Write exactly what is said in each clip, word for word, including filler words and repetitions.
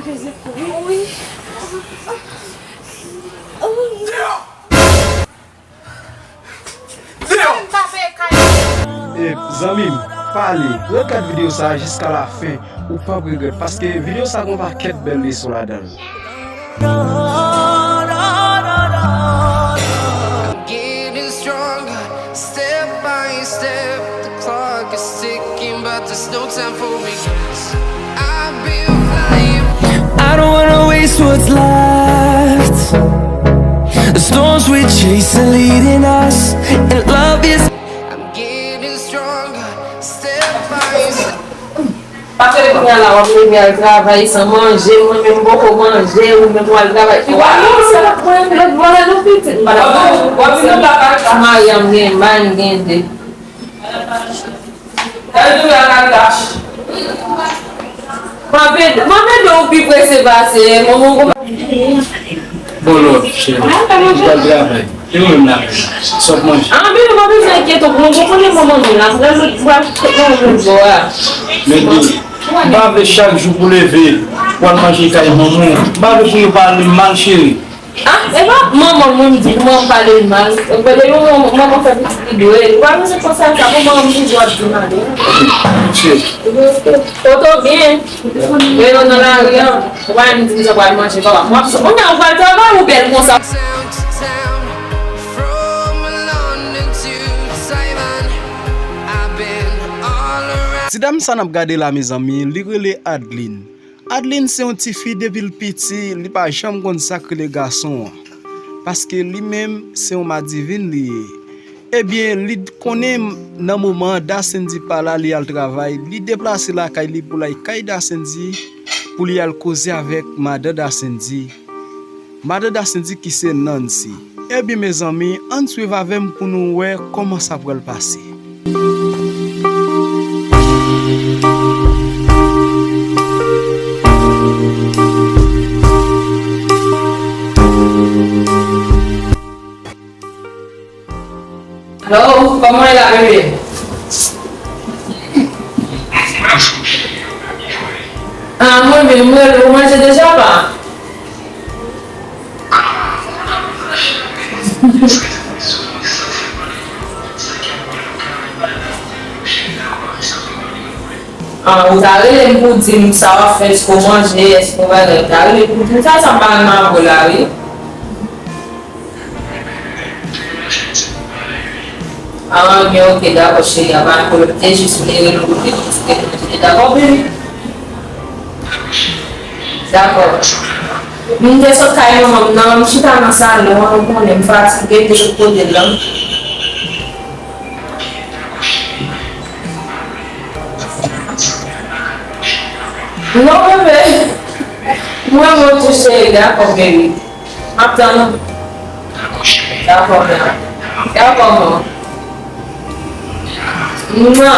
Wi. Wi. Deyò! Deyò! Zanmi m, pale, regarde videyo sa a jiska la fen, ou p ap regrèt, paske videyo sa a gen yon pakèt bèl leson ladan l. I'm getting stronger, step by step. The clock is ticking, but there's no time for regrets. I've been flying. I don't wanna waste what's left. The storms we chase are leading us, and love is I'm getting stronger, step by step. Paske kounye a la, w ap leve al travay san manje, mwen menm m poko manje, ou menm w al travay. Ou pa nan sal ap pran lòt bò la non pitit. M pa t ap manje. Mari a m gen, mari m gen de. Mwen ede w pi prese pase, manman w konn. Bon, lòt, cheri. Ou pral travay. E ou menm la, sa w ap manje? Ah, bebe, pa bezwen enkyete w, bon, bon, konnen manman nou la, pral, pral, pral, pral, pral, bò a. Men di, m pa vle chak jou pou leve, pou al manje kay manman w. M pa vle pou yo pale m mal, cheri. Ah, e pa manman mwen m di pou manman pale l mal. Depi yon manman, manman fè pitit li dwe. Ou pa bezwen panse a sa, pou manman m toujou ap di mal. Cheri. Kote w byen? Men yo nan lari an, ou pa menm di m sa pral manje, papa. W ap sou, kounye a ou pral travay ou bèl konsa. Ti dam sa n ap gade la, mezanmi, li rele Adeline. Adeline se yon tifi depi l piti, li pa janm konn sa k rele gason an. Paske li menm, se yon madivin li ye. Ebyen, li konnen nan moman an Dasendy pa la, li al travay, li deplase lakay li pou l al kay Dasendy pou li al koze avèk madan Dasendy. Madan Dasendy ki se Nancy. Ebyen, mezanmi, ann swiv avè m pou nou wè kòman sa pral pase. Hello, kòman w ye la, bebe? Ah, mwen menm, mwen, ou manje deja, pa? Ah, ou ta rele m pou di m sa w ap fè, èske w manje, èske w bagay. Ou ta rele m pou di m sa, sa m pa renmen avè w la, wi. Ah, byen, ok, dakò, cheri, a pa gen pwoblèm. Te jis vle rele w pou di m si te manje, dakò, bebe? Dakò. M te sot kay manman m nan, m chita nan salon an, ou konnen m fatige, m te sot kote l lan. Non, bebe. Mwen, mwen tou, cheri, dakò, baby. M ap tann ou. Dakò, mè. Dakò, mè. Mwa.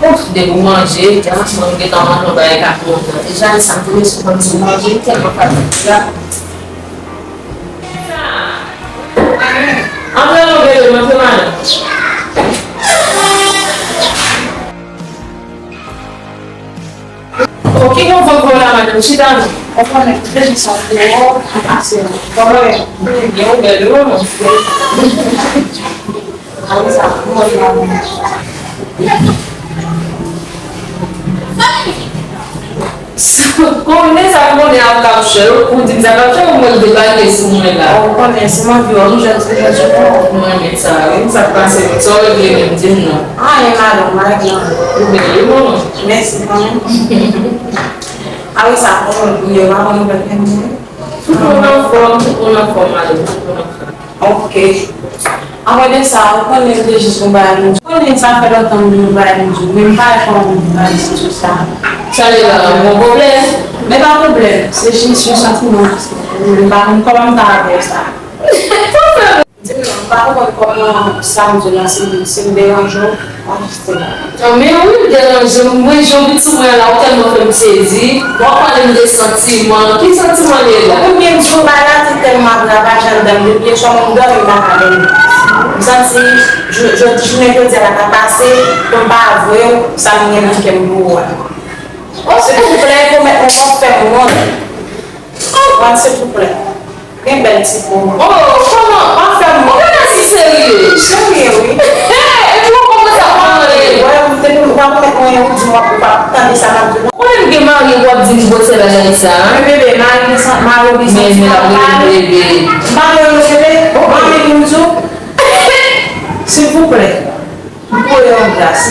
Ouf, depi w manje, depi w gentan manje yon bagay ka fè lontan. Deja, e sa m te bezwen konn si w manje, m tèlman fatige la. Antre non, bebe, m antre madanm. Oh, ki bon vant mwen la, madanm? Chita non. Ou konnen, depi sa dehors, ap pase. Kòman w ye? Byen, ou bèl, wi, manman. A wi, sa bon, madanm. Konnen sa konnen ap kapchè, ou di m sa kapchè, ou mwen debake sou mwen la. Ou konnen, si m anvi wè w, m jwenn sou Facebook. Mwen renmen sa, wi, sa k pase, sa w regle menm, di m non. Anyen, madanm, m pa gen anyen. Ou bèl, wi, manman. Mèsi, kanmenm. A wi, sa bon, mwen priye, maman, mwen fè mwen. Tout moun anfòm, tout moun anfòm, madanm, tout moun anfòm. Ok. Apre de sa, ou konnen m te jis yon bagay moun di. Ou konnen sa fè lontan m di yon bagay moun di, men m pa wè kòman moun di bagay sou sa. Sa deja yon bon pwoblèm. Men pa pwoblèm, se jis yon santiman, paske m pa konn kòman m ta avè w sa. Di m non, m pa konprann kòman sa m di w la, si, si m deranje w, pa jis di m. Nan men wi, m deranje m. Mwen, jan w vin sou mwen la, ou tèlman fè m sezi. W ap pale m de santiman. Ki santiman li ye la? Ou byen di yon bagay la, te tèlman ap ravaje anndan m, depi yè swa mwen m dòmi m pa ka dòmi. M santi jou- jou- jounen jodi a la ka pase, pou m pa avwe w sa m gen nan kè m pou ou a. Silvouplè, pwomèt mwen w ap fè m wont. Konprann, silvouplè. Gen bèl ti po. Oh, kòman? W ap fè m wont. Ou genlè si serye. Serye, wi. Hey, epi w kòmanse ap pale. Wè, depi w pa pwomèt mwen, ou di m w ap, ou p ap tande sa m ap di w. Ou konnen m gen mari, w ap di m gwo sèl bagay sa, hein? Men bebe, mari gen san, mari gen santiman, pale. M pa renmen bebe. Mari pou m di w, silvouplè, m voye w gras.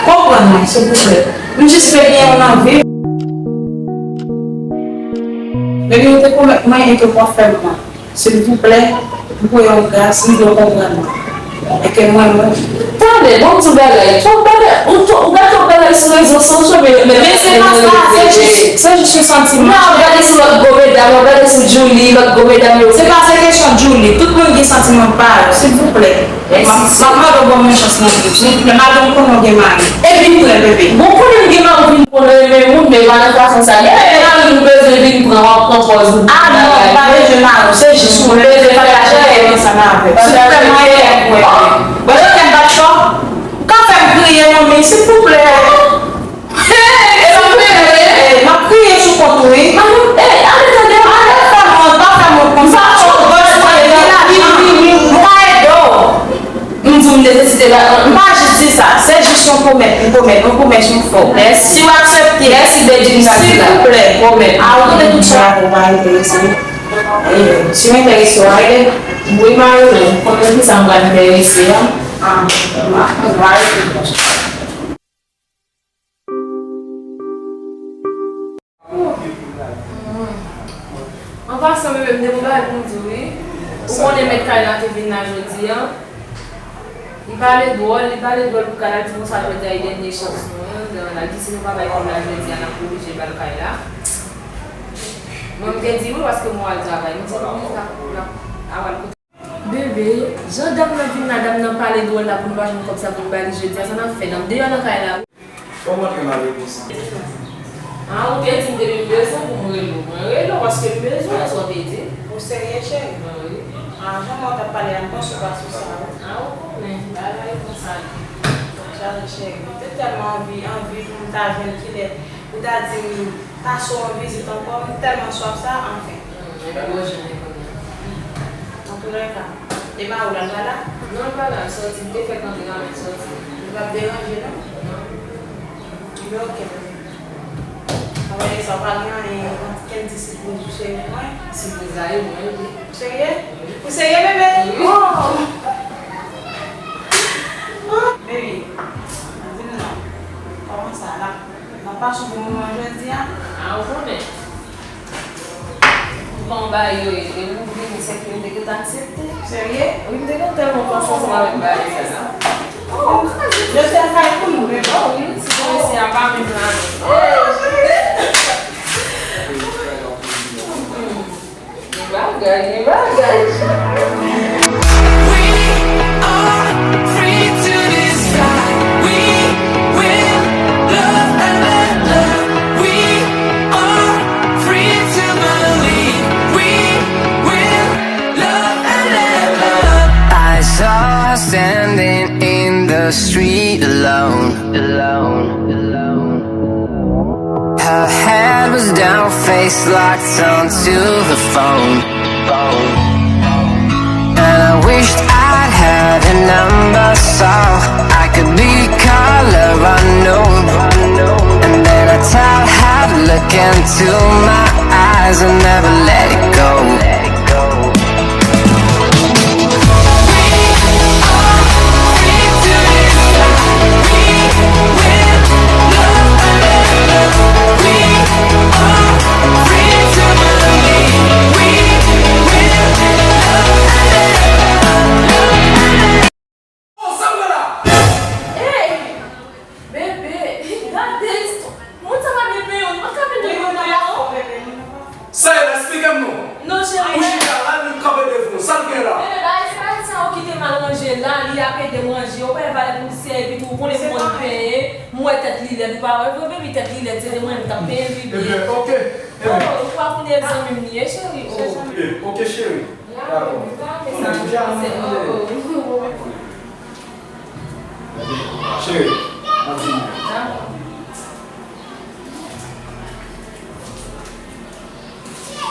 Konprann mwen, silvouplè. M jis vle gen yon anvi. Bebe, ou te pwomèt mwen e ke w p ap fè m wont. Silvouplè, m voye w gras, m vle w konprann mwen. E ke mwen, mwen. Tande, bon, m di w bagay. Twòp bagay. Ou twò- ou gen twòp bagay sou rezo sosyo, men, men, men se pa sa, se jis, se jis yon santiman. Non, w ap gade sou lòt gwo medam, w ap gade sou Djouly, lòt gwo medam yo. Se pa se kesyon Djouly. Tout moun gen santiman pa yo, silvouplè. M ap, m ap mande w ban mwen chans nan vi. Silvouplè, malgre m konnen w gen mari. Epi, silvouplè, bebe. Bon, konnen m gen mari, w vin konnen renmen moun, men pa nan fason sa. Gen lè gen mari, nou bezwen vin pran, w ap pran pòz ou. Ah non, m pa bezwen mari, se jis mwen bezwen pataje kè m ansanm avè w. Silvouplè, mwen fè m kwè. Bon, jan kè m bat fò, w ka fè m kriye, manmi, silvouplè. Hey, e pa m ap kriye sou kont ou, wi. Mami, hey, ale tande, ale. Pa fè m wont, pa fè m wont konsa. Ou bòs mwen, epi lajan. Mwen ka ede w. M di w m nesesite lajan. M pa jis di sa. Se jis yon pwomèt, yon pwomèt, yon pwomès, yon fò. Mèsi. Si w aksepte. Mèsi, Bedjine Gazela. Silvouplè. Pwomèt. A, ou tande tout sa. Bravo, mari, enterese. Si w enterese, w a rele. Wi, mari, wi. Konn nan kisa m pral enterese a. Ah, m a, m a rele. An pasan, bebe, m te gon bagay pou m di w, wi. Ou konnen mèt kay la te vin la jodi a. Li pale dwòl, li pale dwòl pou kay la, li di konsa jodi a e dènye chans nou an, dan, l di si nou pa bay kòb la jodi a, n ap oblije ba l kay la. Mwen, m te di wi, paske mwen al travay. M di wi, l ap, l ap, a, al kote. Bebe, jan dam nan vin la, dam nan pale dwòl la pou n pa jwenn kòb sa pou n ba li jodi a, sa n ap fè, n ap deyò nan kay la, wi. Kòman ke m ale konsa? Ah, ou te di m depi m bezwen pou m rele w. Mwen rele w paske m bezwen sa w te di. Ou serye, cheri? Mwen wi. Ah, jan mwen t ap pale a, m panse w pa sou sa, wi. Ah, ou konnen. Bagay konsa li. Cheri, cheri, m te tèlman anvi, anvi pou m ta jwenn kilè ou ta di m pase w an vizit ankò, m tèlman swaf sa, anfen. Epi w jwenn li kounye a. Antoulèka, e mari w la, l pa la? Non, l pa la, l sòti, m te fèk antre a, men l sòti. Li p ap deranje, non? Non. Ebyen, oke, bebe. Apre sa, w pa gen anyen, okenn ti sipriz pou cheri mwen? Sipriz la, e mwen, wi. Serye? Wi. Ou serye, bebe? Wi. Oh! Oh! Bebe, di m non. Kòman sa la? N ap pase yon bon moman jodi a. Ah, ou konnen. M pa yon bagay yo ye, depi m vini, se ke m te gentan aksepte. Serye? Wi, m te gentan tèlman panse ansanm avèk bagay sa la. Oh, jodi a kay pou nou, bebe. Oh, wi, si Mesye a pa menm la. Oh, bebe. Gen bagay, gen bagay. We are free to decide. We will love and let love. We are free to believe. We will love and let love. I saw her standing in the street alone. Alone. Her head was down, face locked onto the phone. And I wished I'd had her number so I could be caller unknown. And then I tell her to look into my eyes and never let it go. Hey! Bebe, gade istwa. Moun sa pa byen peye w, li pa ka vin de moun nan. Sa ye la, eksplike m non. Non, cheri. Ou chita la, li kanpe devan w. Sa l gen la? Bebe, bagay se bagay sa yo ki te mal ranje la, li ap ede m ranje. Ou pa wè valè pousyè, epi tou, ou konnen m konn penyen. M wè tèt li lèd, ou pa wè vre, bebe, tèt li lèd, se te mwen menm k t ap penyen l pi byen. Ebyen, oke. Oh, ou pa konnen zanmi m li ye, cheri. Oh. Ebyen, oke, cheri. Dakò. Mwen deja konn. Oh, oh. Cheri, anvi mwen. Dakò.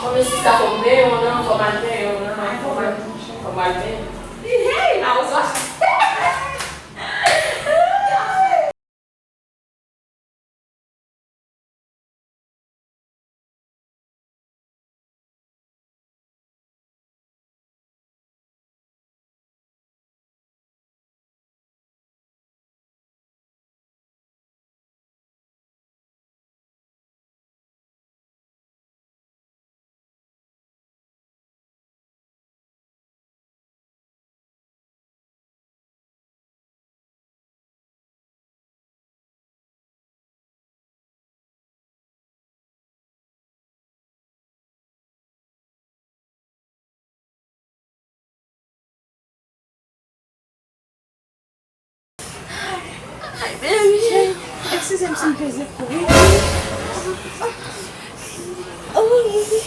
Kòm si sa fò m benyen w nan, fò m al benyen w nan, fò m al, fò m al benyen. Hey, hey, la ou sa. Ay, baby. Eskize m si m peze kou, wi. Oh, baby.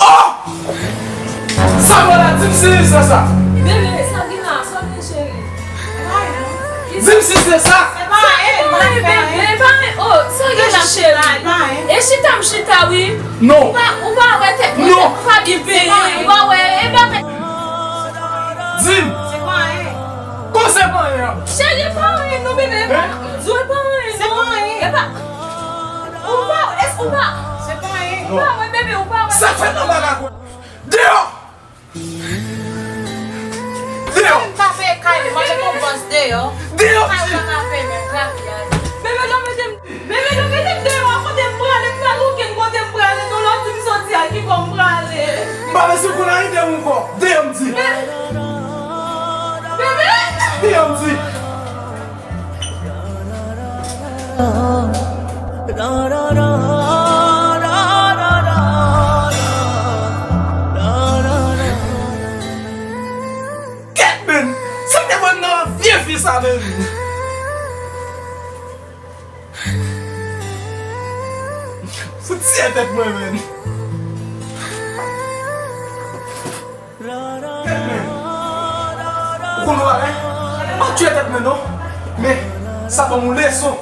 Oh! Sa w la, di m si se sa. Bebe, sa gen la, sa gen cheri. Di m si se sa. Se pa anyen, bebe, e pa anyen. Oh, sa gen la, cheri. E chita m chita, wi. Non. Ou pa, ou pa wè tèt mwen, ou pa byen peye, ou pa wè, e pa fè. Di m. Se pa anyen. Kon se pa anyen? Cheri, e pa anyen, non, bebe. Hein? M di w, e pa anyen, non. Se pa anyen. E pa, ou pa, èske ou pa, se pa anyen. Ou pa wè, bebe, ou pa wè. Sa fè nan bagay. Deyò! Deyò! Mwen pa peye kay li, mwen te konprann deyò. Deyò, kay ou pa ka peye, men kay li a. Bebe, non, mete m, bebe, non, mete m deyò a, kote m prale, m pral okenn kote m prale, non, lè w di m soti a, ki bò m prale. M pa bezwen konn anyen de ou ankò. Deyò, m di. Bebe! Deyò, m di. Kèt, men! Sa te pran nan vye fi sa, men! Fout tiye tèt mwen, men! Tèt mwen! Ou konn ou bagay? M pa tiye tèt mwen, non! Men, sa ban m yon leson!